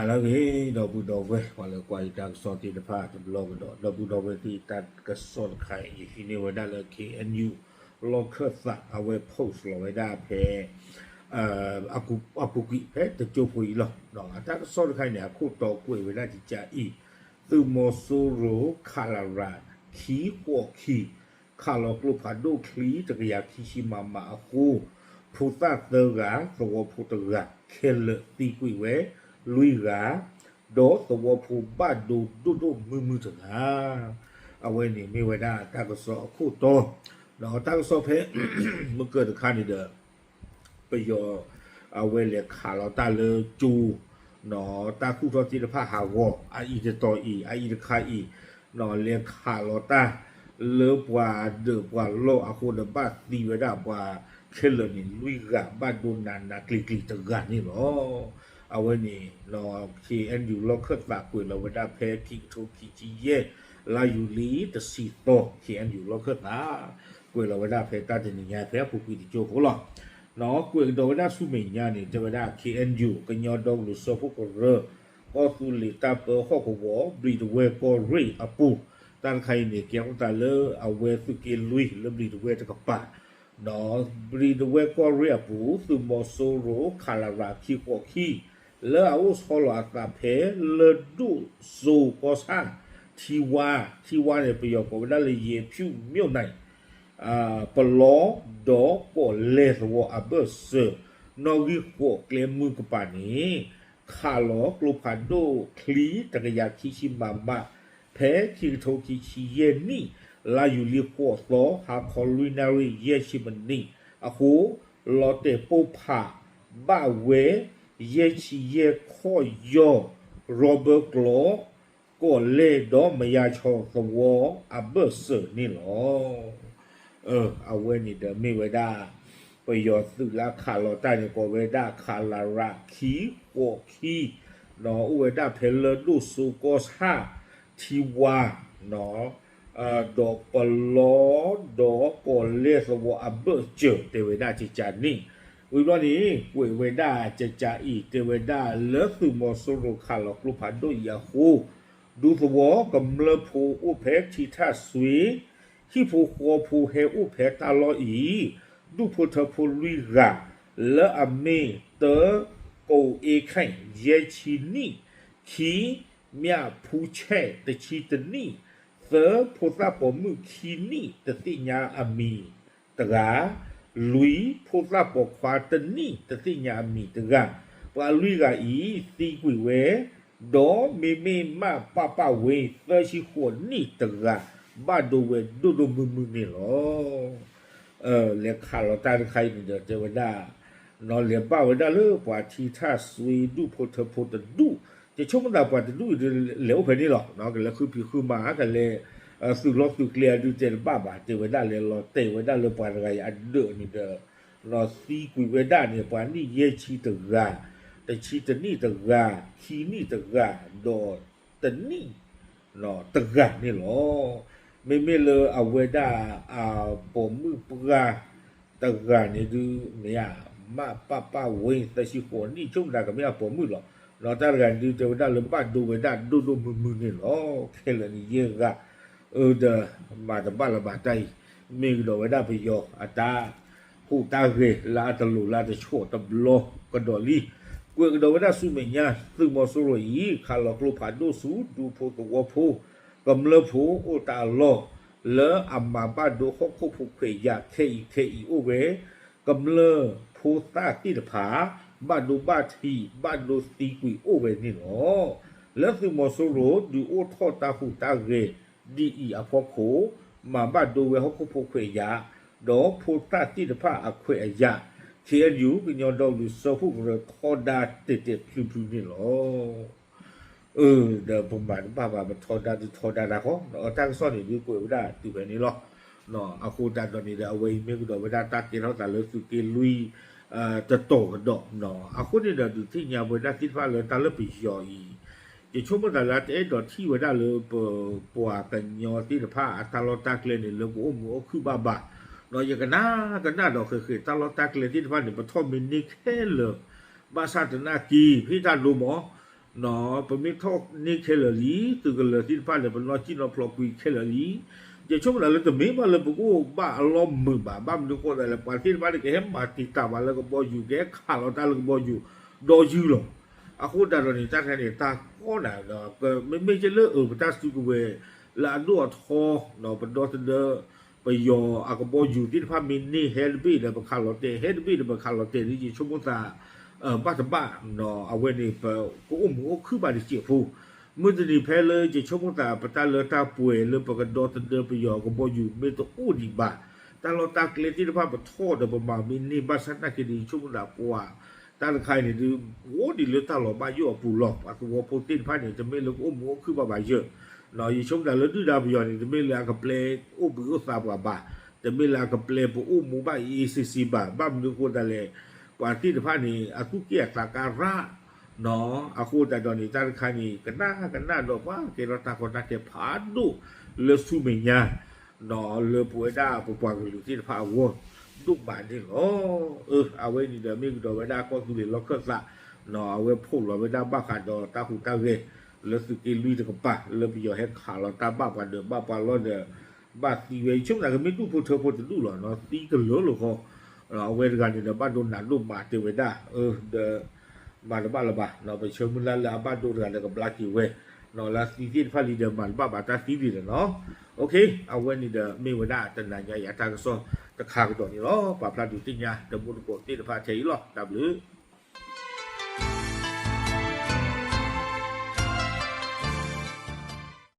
ဟါလၢအဂ့ၤ ဒီပုၢ်ဒီဝဲၢ် ပှၤလၢကွၢ်ယတၢ်ကစီၣ်သ့ၣ်တဖၣ်တဘျီကဒီး ဒီပုၢ်ဒီဝဲၢ်သ့ၣ် တၢ်ကစီၣ်တခါအံၤ ယဟံးန့ၢ်ဝဲဒၣ်လၢ K N U လီၢ်ခၢၣ်သး အဝဲ post လီၤဝဲဒၣ်ဖဲ အပူၤကွံာ်ဖဲတကၠိဖိအံၤလီၤ. အတၢ်ကစီၣ်တခါအံၤန့ၣ် အခိၣ်တီကွဲးဝဲဒၣ်ကကးအံၤ သုးမီၤစိရိၤ ခလရ ခံဃိးခံ ခးလီၤကျိဖးဒိၣ်ချံတကယၤခံဆံ မမ အဃိ ဖိသၣ်သၢဂၤ သဝီဖိတဂၤ ခဲလၢာ်သံကွံာ်ဝဲလွံၢ်ဂၤ ဒီးသဝီဖိဘၣ်ဒိဒိၣ်ဒိၣ်မုၢ်မုၢ်တဂၤ အဝဲန့ၣ်မ့ၢ်ဝဲဒၣ်တၢ်ကစီၣ်အခိၣ်တီ ဒီးတၢ်ကစီၣ်ဖဲ မုၢ်ကၢၢ်တခါန့ၣ်ဒီး ပယီၤ အဝဲလဲၤခးလီၤတၢ်လၢကၠိ တၢ်သူၣ်ထီၣ်သ့ၣ်တဖၣ်ဟးဂီၤ အအံၤတတီၤအံၤ အအံၤတခါအံၤ လဲၤခးလီၤတၢ် လၢပှၤဒၢးပှၤလီၢ်အဃိဒီး ဘၣ်သံဝဲဒၣ်ပှၤခဲလၢာ်န့ၣ် လွံၢ်ဂၤ ဘၣ်ဒိနးနးကျံၤကျံၤတဂၤန့ၣ်လီၤ. အဝဲန့ၣ် K N U လီၢ်ခၢၣ်သးကွဲးလီၤဝဲဒၣ်ဖဲ ခံကထိခံဆံယဲၢ် လါယူၤလံတဆံသီ K N U လီၢ်ခၢၣ်သး ကွဲးလီၤဝဲဒၣ်ဖဲတၢ်တနံၤညါဖဲအပူၤကွံာ်တကၠိဖိလီၤ. ကွဲးကဒီးဝဲဒၣ်ဆူမဲာ်ညါန့ၣ် တဲဝဲဒၣ် K N U ကညီဒီကလုာ်စၢဖှိၣ်ကရၢ ကီၢ်သူလ့ၤတၢ်ပၢဟီၣ်ကဝီၤ ဘျံးဒဝဲၢ်ကီၢ်ရ့ၣ်အပူၤ တၢ်တခါအံၤန့ၣ် ကဲထီၣ်သးလၢအဝဲသုးက့လွံၢ်လၢဘျံးဒဝဲၢ်တကပၤ ဘျံးဒဝဲၢ်ကီၢ်ရ့ၣ်အပူၤ သုးမီၤစိရိၤ ခလရ ခံဃိးခံ လၢအအိၣ်ဆီလီၤအသးဖဲလၢၢ်ဒိၣ်စိကီၢ်ဆၣ် ထံဝါ ထံဝါန့ၣ် ပယီၤကိးဝဲဒၣ်လၢ ယဲၤဖၠူၣ် မြို့နယ် ပလီ ဒီးကီၢ်လဲၢ်သဝီအဘၢၣ်စၢၤ နီၣ်ဂံၢ်ဃိးကျဲမုၢ်ကပၤန့ၣ် ခးလီၤကျိဖးဒိၣ်ချံတကယၤခံဆံ မမ ဖဲခံကထိခံဆံယဲၢ်နံၣ် လါယူၤလံဃိးသီ ဟါခီလွံၢ်နၣ်ရံၣ်ယဲၢ်ဆံမံးနံးအဃိ လီၤတဲာ်ပိၢ်ဖးဘၣ်ဝဲ ယဲၢ်ဆံယဲၢ်ခီၣ်ယီၢ် ရီဘၢကျီ ကီၢ်လဲၢ်ဒီးမယါဆီသဝီအဘၢၣ်စၢၤန့ၣ်လီၤ. အဝဲန့ၣ်ဒီးမ့ၢ်ဝဲဒၣ် ပယီၤသုးလၢခးလီၤတၢ်န့ၣ် ကိးဝဲဒၣ် ခလရ ခံဃိးခံ အိၣ်ဝဲဒၣ်ဖဲလၢၢ်ဒိၣ်စိကီၢ်ဆၣ် ထံဝါ ဒီးပလီ ဒီးကီၢ်လဲၢ်သဝီအဘၢၣ်စၢၤ တဲဝဲဒၣ်ကကးန့ၣ် ဝံၤဘျီန့ၣ် ကွဲးဝဲဒၣ်ကကးအံၤ တဲဝဲဒၣ်လၢသုးမီၤစိရိၤခးလီၤကျိဖးဒိၣ်အံၤအဃိ ဒူသဝီကမျၢၢ်ဖိအိၣ်ဖဲထံထၣ်စွ့ ဟံၣ်ဖိဃီဖိဟဲအိၣ်ဖဲတၢ်လီၢ်အံၤ ဒူၣ်ဖိထၢဖိလွံၢ်ဂၤ လၢအမ့ၢ် တၢ ကိးအ့ခၣ် ယဲၢ်ဆံနံၣ်, ခံ မျးဖူဆဲး တဆံတနံၣ်, သၢ ဖိသၣ်ပိာ်မုၣ်ခံနံၣ်တသ့ၣ်ညါအမံၤတဂၤ, လွံၢ် ဖိသၣ်ပိာ်ခွါတနံၣ်တသ့ၣ်ညါအမံၤတဂၤ, ပှၤလွံၢ်ဂၤအံၤ သံကွံာ်ဝဲ, ဒီးမ့မ့ၢ်မးပၢ်ပၢ်ဝ့ သၢဆံဃိးနံၣ်တဂၤ ဘၣ်ဒိဝဲဒိၣ်ဒိၣ်မုၢ်မုၢ်န့ၣ်လီၤ. လဲၤခးလီၤတၢ်တခါအံၤန့ၣ်ဒီးတဲဝဲဒၣ် လဲၤဘၣ်ဝဲဒၣ်လၢပှၤထံထၣ်စွ့ဒူၣ်ဖိထၢဖိတဒူၣ်, ယဆိကမိၣ်သးပှၤတဒူၣ်အံၤဒီးလဲၤအိၣ်ဖဲန့ၣ်လီၤ. ကလဲၤဃုဖံးဃုမၤ ကလဲၤ သုးလီၢ်သုးကျဲအဒုးတဲတဘၣ်ဘၣ်, တဲဝဲဒၣ်လဲၤလီၤတဲာ်ဝဲဒၣ်လၢပှၤတဂၤအံၤအဒၢးန့ၣ်ဒီး သံကွံာ်ဝဲဒၣ်န့ၣ် ပှၤနံၣ်ယဲၢ်ဆံတဂၤ, တဆံတနံၣ်တဂၤ, ခံနံၣ်တဂၤ, ဒီးတနံၣ် တဂၤန့ၣ်လီၤ. မ့မ့ၢ်လၢအဝဲဒၣ် အပိာ်မုၣ်ပှၢ်တဂၤန့ၣ်ဒုး မ့ၢ်ဧါ, မးပၢ်ပၢ်ဝ့ သၢဆံဃိးနံၣ် ဆိကမိၣ်သးကမ့ၢ်အပိာ်မုၣ်လီၤ. ဒီးတၢ်တဂၤန့ၣ်ဒုး တဲဝဲဒၣ်လၢဘၣ်ဒိဝဲဒၣ်ဒိၣ်ဒိၣ်မုၢ်မုၢ်န့ၣ်လီၤ. ခဲလၢာ်န့ၣ်ယဲၢ်ဂၤ, အၢ ဒီး မၤတဘၣ်လၢၤဘၣ်တၢ်အံၤ, မ့ၢ်ကဒီးဝဲဒၣ်ပယီၤအတၢ်ဟူးတၢ်ဂဲၤလၢအတလိၤလၢအတဆီၣ်တဘျီကဒီးလံ. ကွဲးကဒီးဝဲဒၣ်ဆူမဲာ်ညါ သုးမီၤစိရိၤအံၤ ခးလီၤကျိဖးဒိၣ်ဆူဒူဖိသဝီဖိ ကမျၢၢ်ဖိအိၣ်တၢ်အလီၢ် လၢအမၤဘၣ်ဒိဟီၣ်ခိၣ်ဖိခွဲးယာ်ခဲအံၤခဲအံၤအိၣ်ဝဲ ကမျၢၢ်ဖိသၣ်သ့ၣ်တဖၣ် ဘၣ်ဒိဘၣ်ထံး ဘၣ်ဒိသံကွံာ်အိၣ်ဝဲန့ၣ်လီၤ. လၢသုးမီၤစိရိၤဒုးအိၣ်ထီၣ်တၢ်ဟူးတၢ်ဂဲၤဒ်အံၤအဖီခိၣ် မၤဘၣ်ဒိဝဲဟီၣ်ခိၣ်ဖိခွဲးယာ် ဒီးဖိသၣ်သ့ၣ်တဖၣ်အခွဲးအယာ် ခ့ၣ်အဲၣ်ယူၣ် ကညီဒီကလုာ်စၢဖှိၣ်ကရၢ ထီဒါတဲာ်တဲာ်ဖျုးဖျုးန့ၣ်လီၤ. အၢ ဒီးပမၤတဘၣ်ဘၣ် ပထီဒါဒုးထီဒါတၢ်ဃီ တၢ်ကစီၣ်န့ၣ်ဒုးကွဲးဝဲဒၣ်တုၤဖဲန့ၣ်လီၤ. အဃိသတးဒီးန့ၣ်ဒီး အဝဲအံၤမ့ၢ်ကဒီးဝဲဒၣ်တၢ်ကဲထီၣ်သးလၢသုးက့လွံၢ် တတီၤကဒီး, အဃိန့ၣ်ဒီးဒုးသ့ၣ်ညါဝဲဒၣ်သ့ၣ်တဖၣ်လၢတၢ်လၢပယီၤအံၤ ယဆိကမိၣ်သးလၢတအဲၣ်ဒိးထံၣ်ဝဲဒၣ်လၢပ ပှၤကညီသ့ၣ်တဖၣ်အတၢ်လီၢ်တၢ်ကျဲန့ၣ် လၢကအိၣ်မုာ်အိၣ်ခုၣ်ဘၣ်ဘၣ်, ဒီးယကနၣ်ကနၣ်ဒီးဃဲးဃဲးတၢ်လီၢ်တၢ်ကျဲသ့ၣ်တဖၣ်န့ၣ် ပထီၣ်မ့ၢ်န့ၢ်ခဲလၢာ် ဘၣ်ဆၣ်သနာ်က့ ဖဲတၢ်ဒိမီၤ ပမ့ၢ်ထီၣ်န့ၢ်ခဲလၢာ်လံ, သုးကလၢၤသ့ၣ်တဖၣ်န့ၣ် ပနီၢ်စံၣ်နီၢ်ဖျိးကွံာ်ခဲလၢာ်လံ. ယဆိကမိၣ်သးလၢတမ့ၢ်ဘၣ်လၢပကအိၣ်ဘၣ်အလီၢ်မုာ်ဘၣ်, ဘၣ်မနုၤဃိသတးလဲၣ် ပှၤသ့ၣ်တဖၣ်န့ၣ် ကဟဲမၤတံာ်တာ်ပှၤလၢကဘီယူၤ, ကဟဲခးလီၤတၢ်လၢကဘီယူၤ ဒီးယုၢ်လီၤ. အဃိသတးဒီးန့ၣ် တၢ်တခါန့ၣ် တၢ်ကီနၤဒီး မ့မ့ၢ်ကဲလၢအၢ ပတၢ်စုကဝဲၤလၢအဒိၣ်အထီ ပဒီသဒၢ ပယီၤအကဘီယူၤသ့ၣ်တဖၣ်မ့ၢ်န့ၢ် ဟဲတဘ့ၣ်ဒီးပခးလီၤတဲာ်, ဟဲတဘ့ၣ်ဒီးပခးလီၤတဲာ်ဒီး ယဆိကမိၣ်သး ဘၣ်တဘၣ် အဝဲန့ၣ် ပကအိၣ်မုာ်အိၣ်ခုၣ်ဘၣ်တစဲးဖိ. မုၢ်တနံၤဖဲလၢယဆိကမိၣ်သး ပတၢ်လၢတၢ်ပှဲၤလၢပကဒီသဒၢပယီၤကဘီယူၤမ့ၢ်တအိၣ်ဒံးဘၣ်, တၢ်လီၢ်တၢ်ကျဲသ့ၣ်တဖၣ်ပထီၣ်ဒီးပမၤမ့ၢ်န့ၢ်ဘၣ်ဆၣ်သနာ်က့ဒီး ယဆိကမိၣ်သးပှၤ တၢ်တခါအံၤန့ၣ်ဒုး အိၣ်ဒံးလၢတၢ်လီၤဘၣ်ယိၣ်အပူၤလီၤ. ပှၤသဝီဖိသ့ၣ်တဖၣ်န့ၣ် တမ့ၢ်လၢကအိၣ်မုာ်အိၣ်ခုၣ်ဘၣ်ဘၣ်ယၢၢ် ယဆိကမိၣ်သးလၢဒုၣ်ဒါပယီၤန့ၣ် တမ့ၢ်လၢအကပျဲအိၣ်ဘှံးအိၣ်သါပှၤဘၣ်, တမ့ၢ်လၢအကပျဲပအိၣ်မူဘၣ်အ့ၣ်အ့ၣ်စ့စ့ဘၣ်. ဘၣ်မနုၤအဃိသတးလဲၣ် ပှၤသ့ၣ်တဖၣ်န့ၣ် အသူၣ်က့ၣ်အသးကါရၣ် အဃိသတးဒီးန့ၣ် တၢ်တခါန့ၣ် ကနၣ်ကနၣ်ဒီးပှၤကဲထီၣ်တၢ်ကီတၢ်ခဲဖးဒိၣ်လၢဆူမဲာ်ညါ လၢပဝဲဒၣ်ပပှၤကလုာ်သ့ၣ်တဖၣ်အဂီၢ်ဒိၣ်မးန့ၣ်လီၤ. အဝဲန့ၣ်ဒီးမ့ၢ်ကဒီးဝဲဒၣ်ကီၢ်သူလ့ၤလီၢ်ခၢၣ်သး အဝဲဖီၣ်လီၤဝဲဒၣ်ဘၣ်ဃးဒီးတၢ်ဟူးတၢ်ဂဲၤ လၢသုးက့လွံၢ်တကပၤ လၢပယီၤဟဲခးလီၤတၢ်ဘၣ်ပှၤဒၢးဘၣ်ပှၤလီၢ်ဒီး ဘၣ်သံဝဲ ယဆိကမိၣ်သးကမ့ၢ်ဒူၣ်ဖိထၢဖိတဒူၣ်လီၤ သံကလၢာ်လီၤဃီ အဝဲတဂၤန့ၣ်ဒီးဘၣ်ဒိနးဒိၣ်မးတဲဝဲဒၣ် ဒီး မၤတဘၣ်လၢၤဘၣ် ပဆၢမုၢ်လၢ်လၢအဘၣ်ဒိတဂၤဒီးကဘျါက့ၤဝဲ လၢသံသ့ၣ်တဖၣ်လံဒီးမၤတဘၣ်ဘၣ်တၢ်သံဒံးလီၤနီၤ. အဝဲန့ၣ်ဒီးမ့ၢ်ဝဲဒၣ်တနၤညါအံၤအတၢ်ကစီၣ်တခါကဒီးန့ၣ်လီၤ. ပာ်ဖျါဒုးသ့ၣ်ညါတဘိတကိးသ့ၣ်တဖၣ်ထဲအံၤလီၤ. တၢ်ဘျုး